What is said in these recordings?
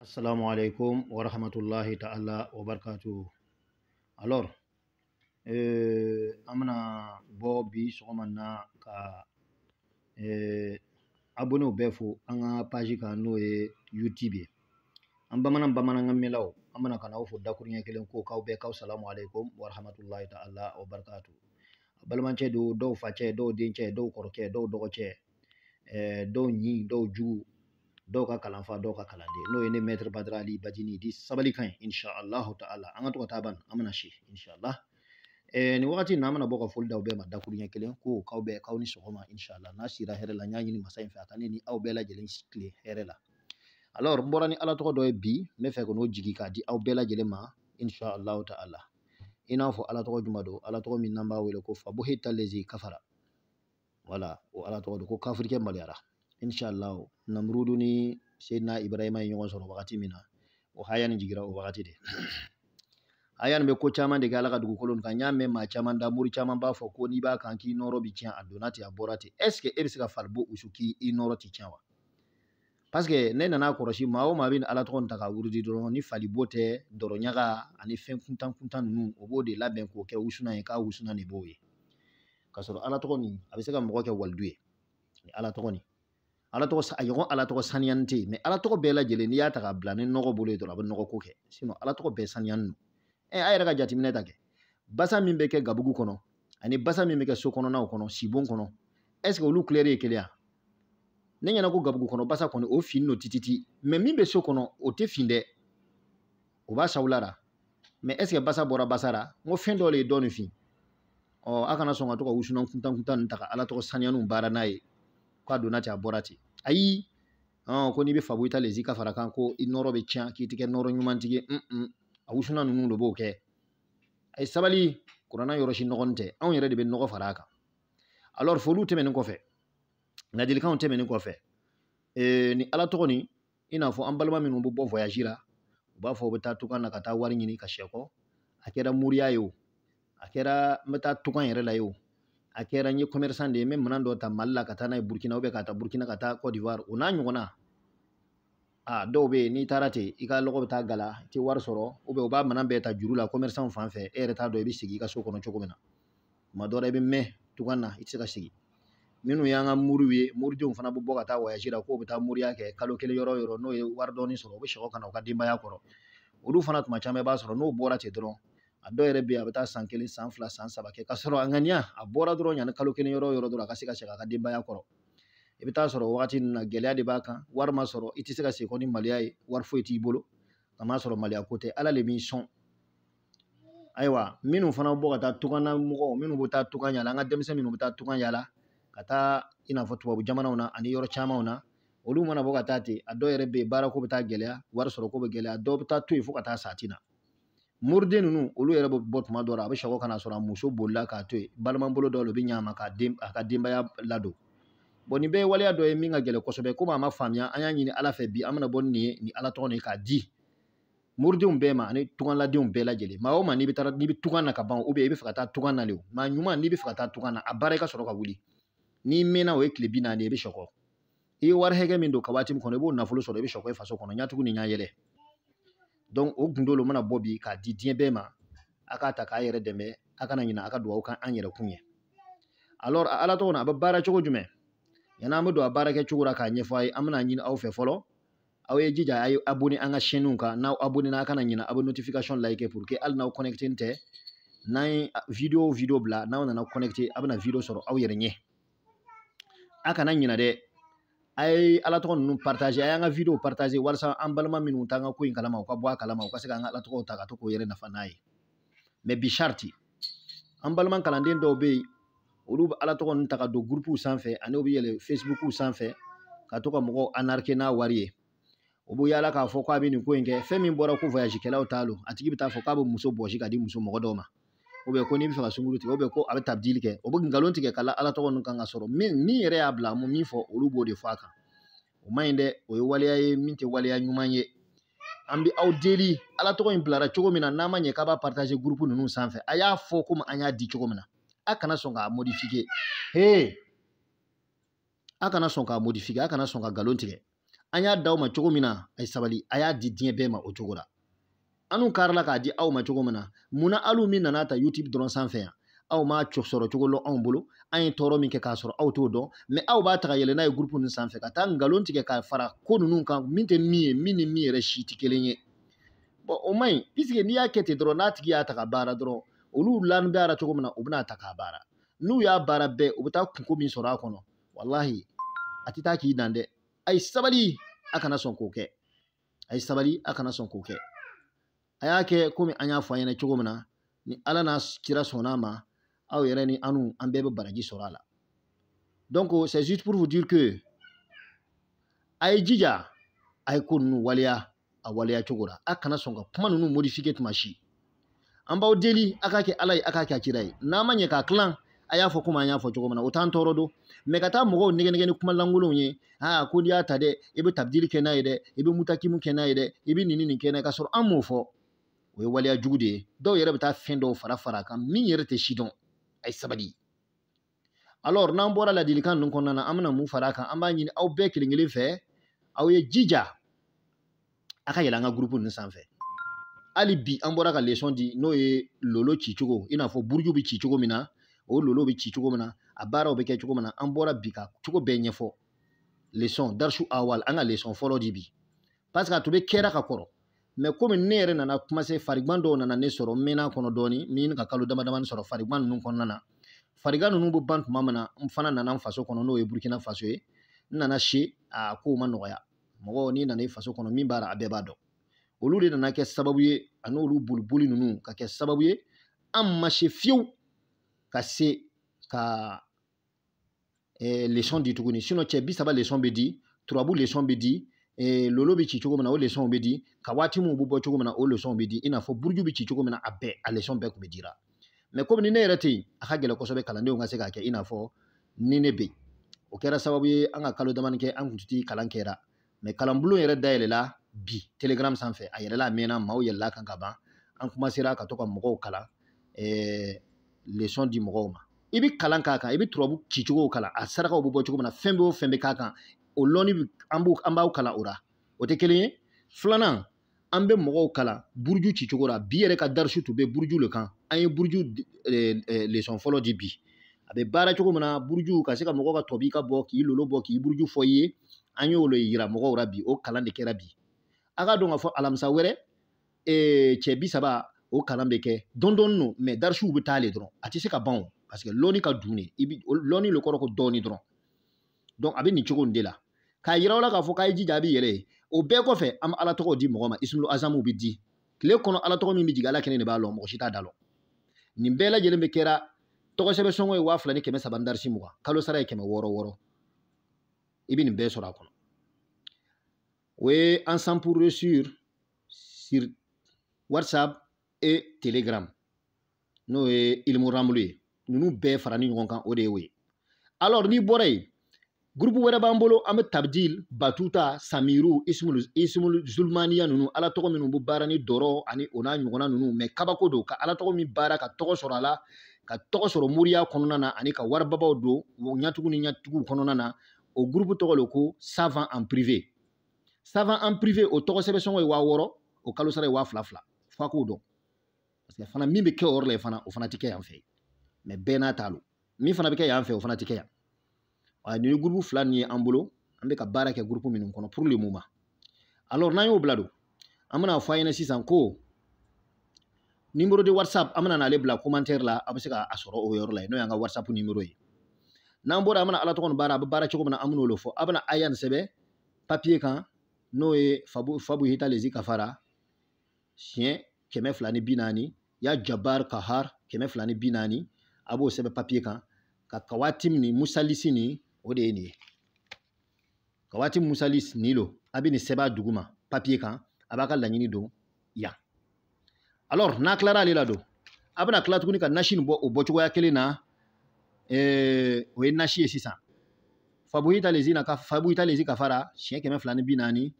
Assalamu alaikum wa rahmatullahi ta'ala wa barakatuh. Alors, an bɛna bɔ bi sɔgɔma na ka abonnéw bɛɛ fo an ka page kan, n'o ye YouTube ye. An bamanan bamanankan mɛnlaw, an bɛna ka n'aw fo dakuruɲɛ kelen ko k'aw bɛɛ k'aw salamu alaikum wa rahmatullahi ta'ala wa barakatuh. Balimacɛ don, dɔw facɛ, dɔw dencɛ, dɔw kɔrɔkɛ, dɔw dɔgɔcɛ, dɔw ɲin, dɔw jugu, dɔw ka kalanfa, dɔw ka kalanden, n'o ye ne maître Badara Ali Bajini di sabali kan ye, inshallah ta'ala. An ka to ka taa ban, an bɛna si inshallah. Nin wagati in na, an bɛna bɔ ka foli d'aw bɛɛ ma dakuruɲɛ kelen ko k'aw bɛɛ k'aw ni sɔgɔma inshallah. N'a sira hɛrɛ la, n y'a ɲini masa in fɛ a ka ne ni aw bɛɛ lajɛlen tile hɛrɛ la. Alors, n bɔra ni Ala tɔgɔ dɔ ye bi, n bɛ fɛ ka n'o jigi k'a di aw bɛɛ lajɛlen ma inshallah ta'ala. I n'a fɔ Ala tɔgɔ juma don, Ala tɔgɔ min n'an b'a wele ko Fabuhita lezi kafara. Voilà, o Ala tɔgɔ don ko kafirikɛ maloyara. Inshallah, Namrudu ni Seydina Ibrahima ye ɲɔgɔn sɔrɔ wagati min na, o haya nin jigira o wagati de. Haya nin bɛ ko caman de kɛ Ala ka dugukolo kan. N y'a mɛn maa caman da, mori caman b'a fɔ ko n'i b'a kan k'i nɔrɔ bi tiɲɛ, a donna ten, a bɔra ten. Est ce que e bɛ se ka faribo usu k'i nɔrɔ ti tiɲɛ wa? Parce que ne nana kɔlɔsi, maa o maa bɛ Ala tɔgɔ ta ka wurudi dɔrɔn, ni falibo tɛ, dɔrɔɲaga ani fɛn kuntan kuntan ninnu, o b'o de labɛn k'o kɛ wusuna ye, k'a wusuna de b'o ye. K'a sɔrɔ Ala tɔgɔ nin, a bɛ se ka mɔgɔ kɛ walidu ye. Ni Ala tɔgɔ nin, Ala tɔgɔ, a ɲɔgɔn Ala tɔgɔ saniyani tɛ yen, mais Ala tɔgɔ bɛɛ lajɛlen, n'i y'a ta k'a bila ni nɔgɔ bolo ye dɔrɔn, a bɛ nɔgɔ ko kɛ. Sinon Ala tɔgɔ bɛɛ saniyani don. A yɛrɛ ka jateminɛ ta kɛ, basa min bɛ kɛ gabugu kɔnɔ ani basa min bɛ kɛ so kɔnɔnaw kɔnɔ, sibon kɔnɔ, est ce que olu couleur ye kelen ye? Ne ɲɛna ko gabugu kɔnɔ basa kɔni, o fin don tititi, mais min bɛ so kɔnɔ, o tɛ fin dɛ, o b'a sawula la. Mais est ce que basa bɔra basa la? N ko fɛn dɔ de ye dɔ nin fin. Ɔ, a kana sɔn ka to ka wusulan kuntan kuntan ninnu ta ka Ala tɔgɔ saniyaniw baara n'a ye, k'a donna ten, a bɔra ten. Ayi, ko n'i bɛ Fabuhita lezi ka fara kan, ko i nɔrɔ bɛ tiɲɛ, k'i tɛ kɛ nɔrɔ ɲumantigi ye. A wusulan ninnu de b'o kɛ. A ye sabali, kuranna yɔrɔ si nɔgɔnin tɛ, anw yɛrɛ de bɛ nɔgɔ fara a kan. Alors, foliw tɛmɛnen kɔfɛ, ladilikanw tɛmɛnen kɔfɛ, ni Ala tɔgɔ nin, i n'a fɔ an balima minnu bɛ bɔ voyage la, u b'a fɔ u bɛ taa tunga na ka taa wari ɲini ka sɛkɔ. A kɛra moriya ye o, a kɛra n bɛ taa tunga yɛrɛ la ye o, a kɛra n ye commerçant de ye, n bɛ minɛn dɔ ta Mali la ka taa n'a ye Burkina, ou bien ka taa Burkina ka taa Côte d'Ivoire, o n'a ɲɔgɔnna. A dɔw bɛ yen, n'i taara ten, i ka lɔgɔ bɛ taa gala, i tɛ wari sɔrɔ, ou bien u b'a minɛn bɛɛ ta juru la commerçant fan fɛ, e yɛrɛ t'a dɔn i bɛ segin i ka so kɔnɔ cogo min na. Tuma dɔ la, i bɛ mɛn tunga na, i tɛ se ka segin. Minnu y'an ka moriw ye, moridenw fana bɛ bɔ ka taa voyage la, k'o bɛ taa moriya kɛ kalo kelen yɔrɔ o yɔrɔ, n'o ye wari dɔɔni sɔrɔ, u bɛ sɔgɔ ka na u ka denbaya kɔrɔ. Olu fana, tuma caman i b'a sɔrɔ n'o bɔra ten dɔrɔn, a dɔw yɛrɛ bɛ yen, a bɛ taa san kelen, san fila, san saba kɛ, k'a sɔrɔ a ŋaniya, a bɔra dɔrɔn yanni kalo kelen yɔrɔ o yɔrɔ dɔrɔn, a ka se ka segin a ka denbaya kɔrɔ. I bɛ taa sɔrɔ wagati ninnu na, gɛlɛya de b'a kan, wari ma sɔrɔ, i tɛ se ka segin kɔ ni maloya ye, wari foyi t'i bolo, ka maa sɔrɔ maloya ko tɛ, Ala de b'i sɔn. Ayiwa, minnu fana bɛ bɔ ka taa tungana mɔgɔw, minnu bɛ taa tunga yala, an ka denmisɛn minnu bɛ taa tunga yala ka taa i n'a fɔ tubabu jamanaw na ani yɔrɔ camanw na, olu mana bɔ ka taa ten, a dɔw yɛrɛ bɛ yen, baarako bɛ taa gɛlɛya, wari sɔrɔ ko bɛ gɛlɛya, dɔw bɛ taa to yen fo ka taa sa ti na. Moriden ninnu, olu yɛrɛ bɛ bɔ tuma dɔ la, a bɛ sɔgɔ ka na sɔrɔ a muso bolila k'a to yen, balimabolo dɔw de bɛ ɲ'a ma k'a den, a ka denbaya ladon. Bon, nin bɛɛ ye waleya dɔ ye min ka gɛlɛn kosɛbɛ. Komi a ma faamuya, an y'a ɲini Ala fɛ bi, an bɛna bɔ ni nin ye, ni Ala tɔgɔ nin k'a di moridenw bɛɛ ma ani tungaladenw bɛɛ lajɛlen. Maa o maa, n'i bɛ taa, n'i bɛ tunga na ka ban, ou bien i bɛ fɛ ka taa tunga na de, o maa ɲuman, n'i bɛ fɛ ka taa tunga na, a baara i ka sɔrɔ ka wuli. N'i mɛnna, o ye tile 40 ye, i bɛ sɔgɔ. I ye wari hakɛ min don ka waati min kɔnɔ, i b'o nafolo sɔrɔ, i bɛ sɔgɔ i faso kɔnɔ, ɲatugu ni ɲa yɛlɛ. Donc o gundo lo mana bɔ bi k'a di diɲɛ bɛɛ ma, a k'a ta k'a yɛrɛ dɛmɛ, a kana ɲinɛ a ka dugawu kan an yɛrɛ kun ye. Alors, a Ala tɔgɔ na, a bɛ baara cogo jumɛn? Yanni an bɛ don a baara kɛ cogo la k'a ɲɛfɔ a ye, an bɛna ɲini aw fɛ fɔlɔ, aw ye jija a ye abonné an ka chaîne kan. N'aw abonné n'a, kana ɲinɛ aw bɛ notification like pour que hali n'aw connecté tɛ, n'an ye vidéo vidéo bila, n'aw nana connecté, a bɛna vidéo sɔrɔ aw yɛrɛ ɲɛ. A kana ɲinɛ dɛ, a ye Ala tɔgɔ ninnu partager, a y'an ka vidéo partager, walasa an balima minnu t'an ka ko in kalama, u ka bɔ a kalama, u ka se k'an ka Ala tɔgɔw ta ka to k'o yɛrɛ nafa n'a ye. Mais bi sariti, an balima kalanden dɔw bɛ yen, olu bɛ Ala tɔgɔ ninnu ta ka don groupe sanfɛ, ani u bɛ yɛlɛ Facebook sanfɛ ka to ka mɔgɔw arnaquer n'a wari ye. O bɛ yaala k'a fɔ k'a bɛ nin ko in kɛ, fɛn min bɔra ko voyage kɛlaw t'a lon, a tigi bɛ taa fɔ k'a bɛ muso bɔsi ka di muso mɔgɔ dɔw ma, ou bien ko n'i bɛ fɛ ka sunkuru tigɛ, ou bien ko a bɛ tabdili kɛ, o bɛ nkalon tigɛ ka la Ala tɔgɔ ninnu kan, ka sɔrɔ min yɛrɛ y'a bila, a ma min fɔ, olu b'o de fɔ a kan. O man ɲi dɛ, o ye waleya ye min tɛ waleya ɲuman ye. An bɛ aw deli, Ala tɔgɔ in bilara cogo min na, n'a ma ɲɛ k'a b'a partager groupe ninnu sanfɛ, a y'a fɔ komi an y'a di cogo min na, a kana sɔn k'a modifier. He, a kana sɔn k'a modifier, a kana sɔn ka nkalon tigɛ. An y'a d'aw ma cogo min na, a ye sabali, a y'a di diɲɛ bɛɛ ma o cogo la. Anu karila k'a di aw ma cogo min na, munna alu min nana ta YouTube dɔrɔn sanfɛ yan, aw m'a sɔrɔ cogo lɔ anw bolo, an ye tɔɔrɔ min kɛ k'a sɔrɔ aw t'o dɔn, mais aw b'a ta ka yɛlɛ n'a ye groupe ninnu sanfɛ ka taa nkalon tigɛ ka fara ko ninnu kan min tɛ min ye, min ni min yɛrɛ si tɛ kelen ye. Bon, o man ɲi, puisque n'i y'a kɛ ten dɔrɔn, n'a tigi y'a ta ka baara dɔrɔn, olu lani bɛ a la cogo min na, u bɛna ta k'a baara. N'u y'a baara bɛɛ, u bɛ taa kunko min sɔrɔ a kɔnɔ, walahi a tɛ taa k'i dan dɛ. A ye sabali, a kana sɔn k'o kɛ. A ye sabali, a kana sɔn k'o kɛ. A y'a kɛ komi an y'a fɔ a ɲɛna cogo min na, ni Ala n'a kira sɔnna a ma, aw yɛrɛ ni anu an bɛɛ bɛ baraji sɔrɔ a la. Donc c'est juste pour vous dire que a ye jija, a ye ko ninnu waleya a waleya cogo la. A kana sɔn ka kuma ninnu modifier tuma si. An b'aw deli, a k'a kɛ Ala ye, a k'a kɛ a kira ye. N'a ma ɲɛ k'a tilan, a y'a fɔ komi an y'a fɔ cogo min na, o t'an tɔɔrɔ don. Mais ka taa mɔgɔw nɛgɛ nɛgɛ ni kuma lankolonw ye, aa ko n'i y'a ta dɛ, i bɛ tabidili kɛ n'a ye dɛ, i bɛ mutakimu kɛ n'a ye dɛ, i bɛ nin ni nin kɛ n'a ye, k'a sɔrɔ an m'o fɔ. O ye waleya jugu de ye. Dɔw yɛrɛ bɛ taa fɛn dɔw fara fara a kan min yɛrɛ tɛ si dɔn. A ye sabali. Alors n'an bɔra ladilikan ninnu kɔnɔna na, an bɛna mun fara a kan? An b'a ɲini aw bɛɛ kelen kelen fɛ, aw ye jija a ka yɛlɛ an ka groupe ninnu sanfɛ. Hali bi an bɔra ka leçon di, n'o ye lolo ci cogo, i n'a fɔ buruju bɛ ci cogo min na, o lolo bɛ ci cogo min na, a baaraw bɛ kɛ cogo min na, an bɔra bi ka cogo bɛɛ ɲɛfɔ. Leçon darisu awal, an ka leçon fɔlɔ di bi, parce que a tun bɛ kɛra ka kɔrɔ. Mais komi ne yɛrɛ nana commencer, farigan dɔw nana ne sɔrɔ, n mɛnna kɔnɔ dɔɔni, n bɛ ka kalo dama damani sɔrɔ farigan ninnu kɔnɔna na. Farigan ninnu bɛ ban tuma min na, n fana nana n faso kɔnɔ, n'o ye Burkina Faso ye. N nana se, a kow ma nɔgɔya. Mɔgɔ n'i nana i faso kɔnɔ, min b'a la a bɛɛ b'a dɔn. Olu de nana kɛ sababu ye, a n'olu boliboli ninnu ka kɛ sababu ye, an ma se fiyewu ka se ka leçon di tuguni. Sinon cɛ 30 leçon bɛ di, turabu leçon bɛ di, lolo bɛ ci cogo min na, o leçon bɛ di, ka waati min bɛ bɔ cogo min na, o leçon bɛ di, i n'a fɔ buruju bɛ ci cogo min na, a bɛɛ a leçon bɛɛ tun bɛ dira. Mais komi ni ne yɛrɛ tɛ yen, a ka gɛlɛn kosɛbɛ kalandenw ka se k'a kɛ i n'a fɔ ni ne bɛ yen. O kɛra sababu ye an ka kalo damani kɛ, an kun tɛ kalan kɛra. Mais kalanbulon yɛrɛ dayɛlɛla bi Telegram sanfɛ, a yɛlɛla a mɛnna, maaw yɛlɛla kan ka ban. An commencera ka to ka mɔgɔw kalan, leçon di mɔgɔw ma. I bɛ kalan k'a kan, i bɛ turabu cicogo kalan, a sarakaw bɛ bɔ cogo min na, fɛn bɛ o fɛn bɛ k'a kan, o lɔnni an b'aw kalan o la. O tɛ kelen ye. Filanan, an bɛ mɔgɔw kalan buruju cicogo la. Bi yɛrɛ ka darisu tun bɛ buruju le kan. An ye buruju leçon fɔlɔ di bi. A bɛ baara cogo min na, buruju ka se ka mɔgɔ ka tɔbi ka bɔ, k'i lolo bɔ, k'i buruju fɔ i ye, an y'o le yira mɔgɔw la bi. O kalan de kɛra bi. A k'a dɔn k'a fɔ alamisa wɛrɛ, cɛ 30 o kalan bɛ kɛ dɔɔni dɔɔni no, mais darisuw bɛ taa le dɔrɔn, a tɛ se ka ban o, parce que lɔnni ka dun de, i bi lɔnni le kɔrɔ ko dɔɔni dɔrɔn. Donc a bɛ nin cogo in de la k'a yira aw la k'a fɔ k'a ye jija, a bɛ yɛlɛ ye. O bɛɛ kɔfɛ, an bɛ Ala tɔgɔw di mɔgɔ ma, Ismul Azamuw bɛ di tile kɔnɔ. Ala tɔgɔ min bɛ jigin, Ala kelen de b'a lɔn, mɔgɔ si t'a da lɔn. Nin bɛɛ lajɛlen bɛ kɛra tɔgɔ sɛbɛn sɔngɔ ye 2300 ni darisi 20, kalo sara ye 600 600. I bɛ nin bɛɛ sɔrɔ a kɔnɔ. O ye ensemble pour réussir sur WhatsApp et Telegram, n'o ye Ilmu Ramulu ye. Ninnu bɛɛ fara ni ɲɔgɔn kan, o de ye o ye. Alors n'i bɔra yen, groupe wɛrɛ b'an bolo, an bɛ tabdil, batuta, samiru, ismul zulmaniya ninnu, Ala tɔgɔ minnu bɛ baara ni dɔrɔ ani o n'a ɲɔgɔnna ninnu. Mais kabako don ka Ala tɔgɔ min baara ka tɔgɔ sɔrɔ a la, ka tɔgɔ sɔrɔ moriya kɔnɔna na, ani ka waribabaw don ɲɛtugu ni ɲɛtuguw kɔnɔna na. O groupe tɔgɔ le ko savant en privé. Savant en privé, o tɔgɔ sɛbɛn sɔngɔ ye 6000, o kalo sara ye 2000. F'a k'o dɔn, parce que fana min bɛ kɛ o yɔrɔ la fana, o fana tɛ kɛ yan fɛ. Mais bɛɛ n'a ta lo, min fana bɛ kɛ yan fɛ, o fana tɛ kɛ yan. Nin ye groupe fila nin ye an bolo, an bɛ ka baara kɛ groupe minnu kɔnɔ pour le moment. Alors n'an y'o bila don, an bɛna fɔ a ɲɛna sisan ko numéro de WhatsApp, an bɛna n'ale bila commentaire la, a bɛ se k'a sɔrɔ o yɔrɔ la, n'o y'an ka WhatsApp numéro ye. N'an bɔra, an bɛna Ala tɔgɔ nin baara, a bɛ baara cogo min na, an bɛn'o le fɔ. A bɛna aya nin sɛbɛn papier kan, n'o ye fabu hita lezi kafara siɲɛ 240, ya jabar kahar 240, a b'o sɛbɛn papier kan ka kawatim ni musalisi ni, o de ye nin ye. Kawati musalis ni lo, a bɛ nin sɛbɛn a duguma papier kan, a b'a ka laɲini don yan. Alors n'a tilara ale la don, a bɛna tila tuguni ka nasi nin bɔ o bɔcogoya kelen na. O ye nasi ye sisan. Fabuhita lezi kafara siɲɛ 240,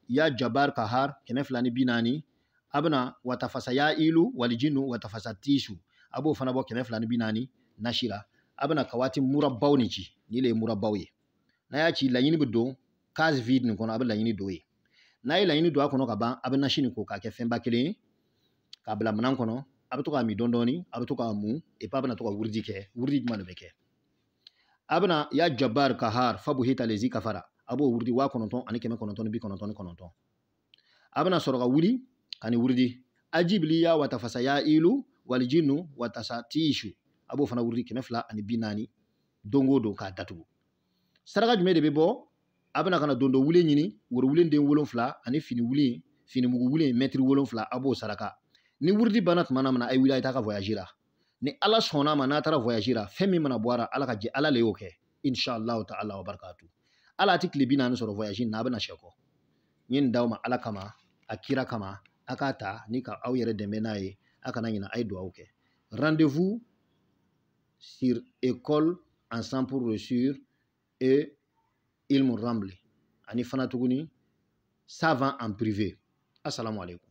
ya jabar kahar 240, a bɛna watafasa ya ilu walijinu watafasa tisu, a b'o fana bɔ 240 nasi la. A bɛna kawati murabaw nin ci, ni le ye murabaw ye. N'a y'a ci, laɲini bɛ don Case vide nin kɔnɔ, a bɛ laɲini don yen. N'a ye laɲini don a kɔnɔ ka ban, a bɛ nasi nin ko k'a kɛ fɛnba kelen ye k'a bila minɛn kɔnɔ. A bɛ to k'a min dɔɔni dɔɔni, a bɛ to k'a mun, et puis a bɛna to ka wurudi kɛ. Wurudi jumɛn de bɛ kɛ? A bɛna ya Jabar Kahar fabu hita lezi kafara, a b'o wurudi 9999. A bɛna sɔrɔ ka wuli ka nin wurudi ajibili ya watafasa ya ilu walijinu watasa tishu, a b'o fana wurudi 240 don o don k'a datugu. Saraka jumɛn de bɛ bɔ? A bɛna ka na dondo wulen ɲini, woro wulen den 7 ani fini wulen, fini mugu wulen mɛtiri 7, a b'o saraka. Ni wurudi banna tuma min na, a ye wuli a ye taa ka voyage la. Ni Ala sɔnna a ma, n'a taara voyage la, fɛn min mana bɔ a la, Ala ka jɛ, Ala le y'o kɛ, inshallah ta'ala wa barakatu. Ala a ti tile 40 sɔrɔ voyage na, a bɛna sɛ kɔ. N ye nin d'aw ma Ala kama, a kira kama, a k'a ta ni ka aw yɛrɛ dɛmɛ n'a ye, a kana ɲina, a ye duwawu kɛ. Rendez-vous sur école ensemble pour réussir et Ilm Ramli. Ani fana tuguni savant en privé. Assalamu alaikum.